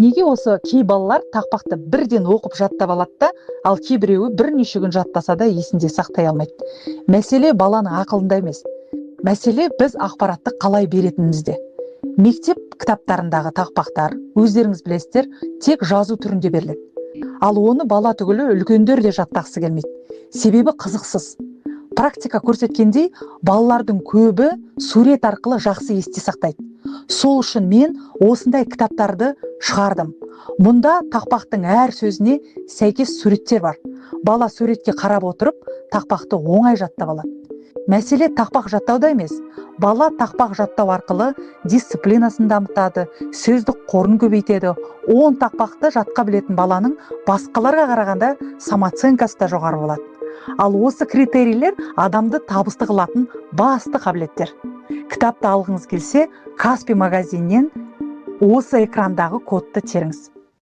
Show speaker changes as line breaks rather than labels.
Неге осы кей балалар тақпақты бірден оқып, жаттап алады да, ал кейбіреуі бірнеше күн жаттаса да, есінде сақтай алмайды? Мәселе баланың ақылында емес, мәселе біз ақпаратты қалай беретінімізде. Мектеп кітаптарындағы тақпақтар, өздеріңіз білесіздер, тек жазу түрінде беріледі. Ал оны бала түгілі, үлкендер де жаттағысы келмейді, себебі қызықсыз. Практика көрсеткендей, балалардың көбі сурет арқылы жақсы есте сақтайды. Сол үшін мен осындай кітаптарды шығардым. Мұнда тақпақтың әр сөзіне сәйкес суреттер бар. Бала суретке қарап отырып, тақпақты оңай жаттап алады. Мәселе тақпақ жаттауда емес. Бала тақпақ жаттау арқылы дисциплинасын дамытады, сөздік қорын көбейтеді. 10 тақпақты жатқа білетін баланың басқаларға қарағанда самооценкасы да жоғары болады. Ал осы критерийлер — адамды табысты қылатын басты қабілеттер. Кітапты алғыңыз келсе, Каспи магазиннен осы экрандағы кодты теріңіз.